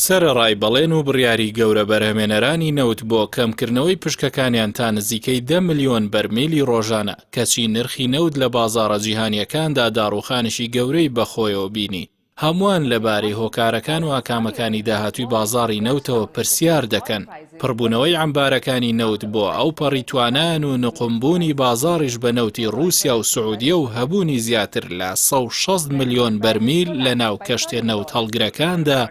سەرەڕای بەڵێن و بڕیاری گەورە بەرهەمێنەرانی نەوت بۆ کەمکردنەوەی پشکەکانیان تا نزیکەی دە ملیۆن بەرمیلی ڕۆژانە، کەچی نرخی نەوت لە بازاڕە جیهانییەکاندا داڕووخانێکی گەورەی بەخۆیەوە بینی. هەمووان لەبارەی هۆکارەکان و ئاکامەکانی داهاتووی بازاڕی نەوتەوە پرسیار دەکەن، پڕبوونەوەی عەمبارەکانی نەوت بۆ ئەوپەڕی توانایان و نوقمبوونی بازاڕیش بە نەوتی ڕووسیا و سعودیە و هەبوونی زیاتر لە 160 ملیۆن بەرمیل لەناو کەشتیە نەوتهەڵگرەکاندا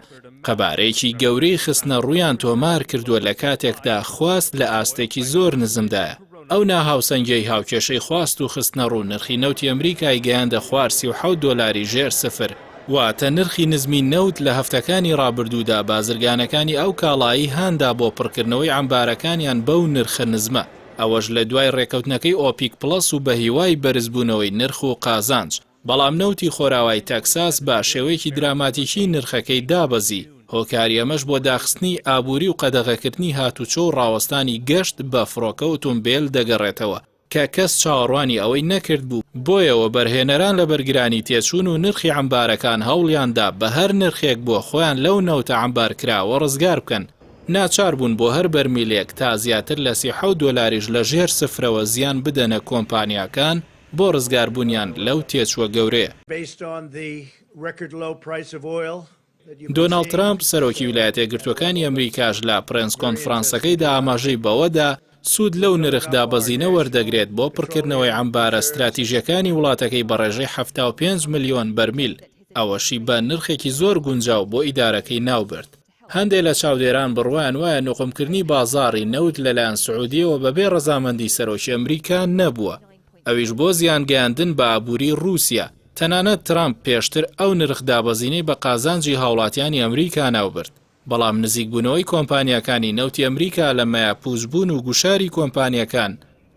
قەبارەیەکی گەورەی خستنەڕوویان تۆمار کردووە لە کاتێکدا خواست لە ئاستێکی زۆر نزمدایە. ئەو ناهاوسەنگیەی هاوکێشەی خواست و خستنەڕوو نرخی نەوتی ئەمریکای گەیاندە خوار 37 دۆلاری ژێر سفر، واتە نرخی نزمی نەوت لە هەفتەکانی ڕابردوودا بازرگانەکانی ئەو کاڵایەی هاندا بۆ پڕکردنەوەی عەمبارەکانیان بەو نرخە نزمە، ئەوەش لە دوای ڕێکەوتنەکەی ئۆپیک پڵەس و بەهیوای بەرزبوونەوەی نرخ و قازانج. بەڵام نەوتی خۆراوای تەکساس بە شێوەیەکی دراماتیکی نرخەکەی دابەزی، هۆکاری ئەمەش بۆ داخستنی ئابووری و قەدەغەکردنی هاتوچۆ و ڕاوەستانی گەشت بە فڕۆکە و ئوتومبێل دەگەڕێتەوە کە کەس چاوەڕوانی ئەوەی نەکردبوو، بۆیە وەبەرهێنەران لەبەر گرانی تێچوون و نرخی عەمبارەکان هەوڵیان دا بە هەر نرخێک بووە خۆیان لەو نەوتە عەمبارکراوە ڕزگار بکەن، ناچار بوون بۆ هەر بەرمیلێک تا زیاتر لە 37 دۆلاریش لە ژێر سفرەوە زیان بدەنە کۆمپانیاکان بۆ ڕزگاربوونیان لەو تێچووە گەورەیە. دۆناڵد ترامپ، سەرۆکی ویلایەتەیەکگرتووەکانی ئەمریکاش لە پرێنس کۆنفرانسەکەیدا ئاماژەی بەوەدا، سوود لەو نرخ دابەزینە وەردەگرێت بۆ پڕکردنەوەی عەمبارە ستراتیژییەکانی وڵاتەکەی بە ڕێژەی 75 ملیۆن بەرمیل، ئەوەشی بە نرخێکی زۆر گونجاو بۆ ئیدارەکەی ناوبرد. هەندێ لە چاودێران بڕوایان وایە نوقمکردنی بازاڕی نەوت لەلایەن سعودیەوە بەبێ ڕەزامەندی سەرۆکی ئەمریکا نەبووە، ئەویش بۆ زیانگەیاندن بە ئابووری ڕووسیا، تەنانەت ترامپ پێشتر ئەو نرخ دابەزینەی بە قازانجی هاوڵاتیانی ئەمریکا ناوبرد، بەڵام نزیکبوونەوەی کۆمپانیاکانی نەوتی ئەمریکا لە مەیاپووچبوون و گوشاری کۆمپانیەکان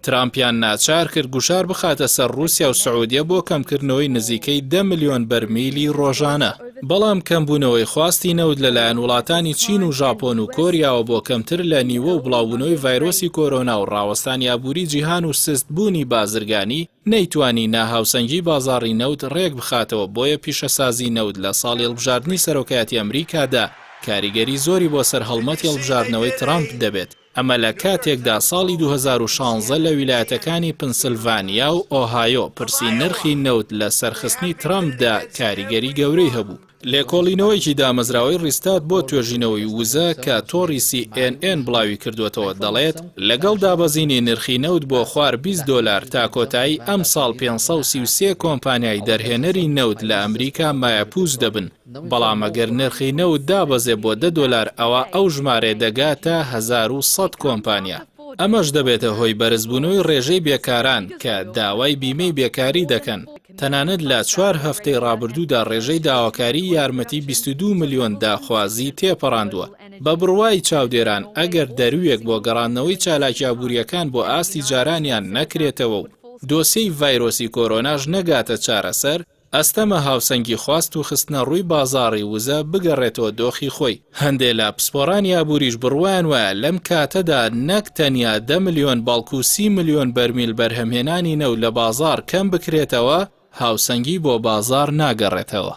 ترامپیان ناچار کرد گوشار بخاتە سەر ڕووسیا و سعودیە بۆ کەمکردنەوەی نزیکەی دە ملیۆن بەرمیلی ڕۆژانە. بەڵام کەمبوونەوەی خواستی نەوت لەلایەن وڵاتانی چین و ژاپۆن و کۆریاوە بۆ کەمتر لە نیوە و بڵاوبوونەوەی ڤایرۆسی کۆرۆنا و ڕاوەستانی ئابووری جیهان و سستبوونی بازرگانی نەیتوانی ناهاوسەنگی بازاڕی نەوت ڕێکبخاتەوە بۆیە پیشەسازی نەوت لە ساڵی هەڵبژاردنی سەرۆکایەتی ئەمریکادا کاریگەری زۆری بۆ سەر هەڵمەتی هەڵبژاردنەوەی ترامپ دەبێت. ئەمە لە کاتێکدا ساڵی 2016 لە ویلایەتەکانی پنسلڤانیا و ئۆهایۆ پرسی نرخی نەوت لە سەرخستنی ترەمپدا کاریگەری گەورەی هەبوو. لێکۆڵینەوەیەکی دامەزراوەی ڕیستاد بۆ توێژینەوەی وزە کە تۆڕی سی ئێن ئێن بڵاویکردووەتەوە دەڵێت، لەگەڵ دابەزینی نرخی نەوت بۆ خوار 20 دۆلار تا کۆتایی ئەمساڵ 533 کۆمپانیای دەرهێنەری نەوت لە ئەمریکا مایەپووچ دەبن. بەڵام ئەگەر نرخی نەوت دابەزێ بۆ دە دۆلار ئەوا ئەو ژمارەیە دەگاتە 1100 کۆمپانیا. ئەمەش دەبێتە هۆی بەرزبوونەوەی ڕێژەی بێکاران کە داوای بیمەی بێکاری دەکەن، تەنانەت لە چوار هەفتەی ڕابردوودا ڕێژەی داواکاری یارمەتی 22 ملیۆن داخوازی تێپەڕاندووە. بە بڕوای چاودێران ئەگەر دەرووێک بۆ گەڕاندنەوەی چالاکیە ئابوورییەکان بۆ ئاستی جارانیان نەکرێتەوە و دۆسیەی ڤایرۆسی کۆرۆناش نەگاتە چارەسەر، ئەستەمە هاوسەنگی خواست و خستنە ڕووی بازاڕی وزە بگەڕێتەوە دۆخی خۆی، هەندێ لە پسپۆڕانی ئابووریش بڕوایان وایە لەم کاتەدا نەک تەنیا دە ملیۆن بەڵکو 30 ملیۆن بەرمیل بەرهەمهێنانی نەوت لە بازاڕ کەم بکرێتەوە، هاوسەنگی بۆ بازاڕ ناگەڕێتەوە.